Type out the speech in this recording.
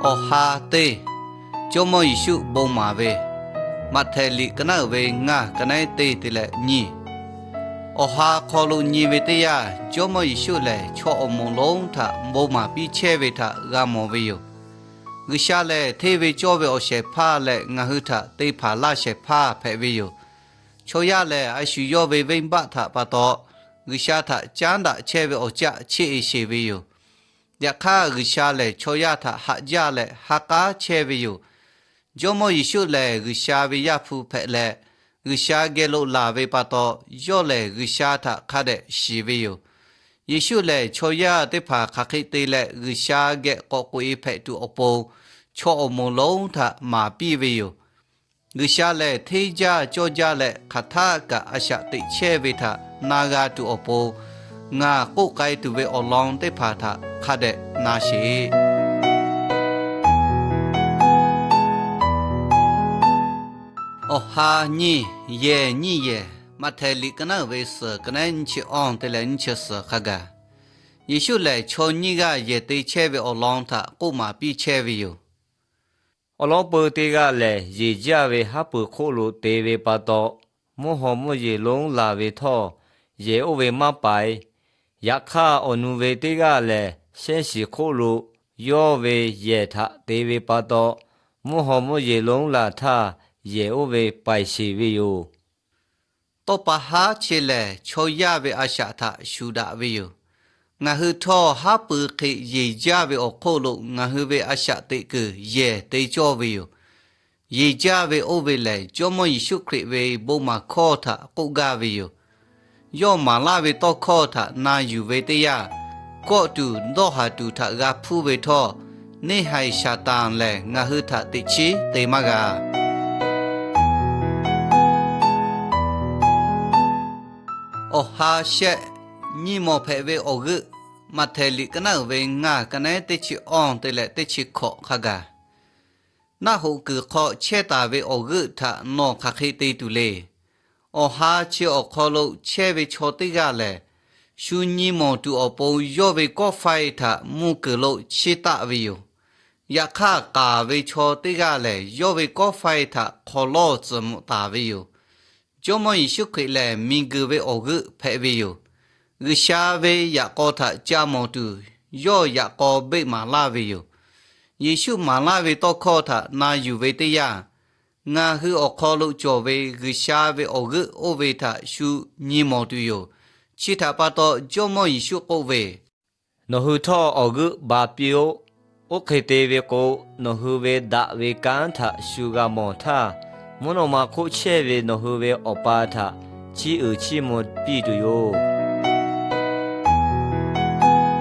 Awˬ ha teˇ, Jawˇmawˇ Yeˍsuˆ bon maˍ ve. Maꞈhtehˍ liꞈ ka naˉ uiˍ ve ngaˇ, ka naˉ teˇ te leh nyiˇ. Awˬ ha hk'aw lo nyi ve teˇ yanˇ, Jawˇmawˇ Yeˍsuˆ lehˬ chaw awˬ moˍ lonˉ htaꞈ bon maˍ piˇ chehˇ ve htaꞈ g'a mawˬ ve yoˬ. G'uiˬsha lehˬ hteˇ ve cawˇ ve awˬ shehˍ hpaˇ leh ngaˬ hui htaꞈ te hpanˍ laˇ shehˍ hpaˇ hpehꞈ ve yoˬ. Chaw yaˇ lehˬ, a shu yawˇ ve venˇbaˆ htaꞈ pa taw G'uiˬsha htaꞈ caˉ daꞈ chehˇ ve awˬ caˆ cheˇ e sheˍ ve yoˬ. Yaꞈ hk'aˇ, G'uiˬsha lehˬ chaw yaˇ htaꞈ haꞈ jaˇ leh ha k'aˉ chehˇ ve yoˬ. Jawˇmawˇ Yeˍsuˆ lehˬ, G'uiˬsha ve Yaˇ hpu hpehꞈ leh, G'uiˬsha geh lo laˬ ve pa taw, yawˇ lehˬ G'uiˬsha htaꞈ hk'a dehꞈ shiˍ ve yoˬ. Yeˍsuˆ lehˬ, chaw yaˇ teˇ hpaˍ hk'aˬ hk'e te leh G'uiˬsha geh k'awꞈ k'oꞈ e hpehꞈ tuˬ awˬ pon, chaw awˬ moˍ lonˉ htaꞈ maˍ piˇ ve yoˬ. G'uiˬsha lehˬ hteˇ jaˇ cawˇ jaˇ leh hk'aˬ htaˆ kaꞈ a shaꞈ teꞈ chehˇ ve htaꞈ na g'a tuˬ awˬ pon, ngaˬ k'oˆ k'ai tuˬ ve awˬ lawn teˇ hpaˍ htaꞈ hk'a dehꞈ na sheˍ. Awˬ ha nyiˇ, yehˬ nyiˇ yehˬ, Maꞈhtehˍ liꞈ ka naˉ uiˍ ve suhˍ, ka naˉ nyiˇ chi awˇ te leh nyiˇ chi suhˍ hk'a gaˬ. Yeˍsuˆ lehˬ chaw nyiˇ g'aˇ yehˬ te chehˇ ve awˬ lawn htaꞈ k'oˆ maˍ piˇ chehˇ ve yoˬ. Awˬ lawn peuˬ teˇ g'aˇ lehˬ, yeˬ jaˇ ve haˉ pui hk'oˆ lo te ve pa taw, mvuhˇ haw mvuhˇ yeˬ lonˉ laˬ ve htawˇ, yehˬ oˇ ve maˇ paiˍ. Yaꞈ hk'aˇ, awˬ nu ve teˇ g'aˇ lehˬ, shehˇ shiˍ hk'oˆ lo yawˇ ve yehˬ htaꞈ te ve pa taw, mvuhˇ haw mvuhˇ yeˬ lonˉ laˬ htaˇ, yehˬ oˇ ve paiˍ sheˍ ve yoˬ. Tawˇ pa haˉ chi lehˬ, chaw yaˇ ve a shaꞈ htaꞈ shuˍ daꞈ ve yoˬ. Ngaˬ hui htawˇ, haˉ pui hk'e yeˬ jaˇ ve awˬ hk'oˆ lo ngaˬ hui ve a shaꞈ teꞈ kuiˬ yehˬ te cawˇ ve yoˬ. Yeˬ jaˇ ve oˇ ve lehˬ, Jawˇmawˇ Yeˍsuˆ Hkriꞈ ve bon maˍ hkawˇ htaꞈ k'oˆ gaˇ ve yoˬ. Yawˇ maˍ laˇ ve tawˇ hkawˇ htaꞈ na yuˬ ve teˇ yanˇ, kawˆ tuˬ dawˇ haˍ tuˬ htaꞈ g'a hpuˇ ve htawˇ, neˇ haiˬ Saˍtanˍ lehˬ ngaˬ hui htaꞈ teꞈ chiˉ te maˇ g'a. Awˬ ha shehˆ, nyiˇ maw hpehꞈ ve awˬ g'euˆ, Maꞈhtehˍ liꞈ ka naˉ uiˍ ve ngaˇ, ka naˉ teˇ chi awˇ te leh teˇ chi hkawꞈ hk'a gaˬ. Naˆ hoꞈ kuiˬ hk'aw chehˇ taˍ ve awˬ g'euˆ htaꞈ nawˬ hk'aˬ hk'e te tuˬ le. Awˬ ha chi awˬ hk'aw lo chehˇ ve chaw teˇ g'aˇ lehˬ, shu nyi mawˬ tuˬ awˬ pon yawˇ ve kawˆ faiˇ htaꞈ mvuhˇ kuiˬ lo chiˇ taˆ ve yoˬ. Yaꞈ hk'aˇ, k'aˍ ve chaw teˇ g'aˇ lehˬ, yawˇ ve kawˆ faiˇ htaꞈ hk'aw lawˇ tcuhˍ mvuh taˍ ve yoˬ. Jawˇmawˇ Yeˍsuˆ Hkriꞈ lehˬ, miˬguiˬ ve awˬ g'euˆ hpehꞈ ve yoˬ. G'uiˬsha ve yaꞈ k'aw htaꞈ ca mawˬ tuˬ, yawˇ yaꞈ k'aw beˆ maˍ laˇ ve yoˬ. Yeˍsuˆ maˍ laˇ ve tawˇ hkawˇ htaꞈ na yuˬ ve teˇ yanˇ, ngaˬ hui awˬ hk'aw lo cawˬ ve G'uiˬsha ve awˬ g'euˆ oˇ ve htaꞈ shu nyi mawˬ tuˬ yoˬ. Chi htaꞈ pa taw, Jawˇmawˇ Yeˍsuˆ k'oˆ ve, Nawˬ hui htawˇ awˬ g'euˆ ba piˇ-oˆ. Oˇ hk'e te ve k'o, nawˬ hui ve daꞈ ve kanˉ htaꞈ shu g'a mawˬ htaˇ, mvuhˇ naw ma hk'oˆ chehˇ ve nawˬ hui ve Awˬ pa htaꞈ chiˇ uiˍ chiˇ mvuh piˇ tuˬ yoˬ.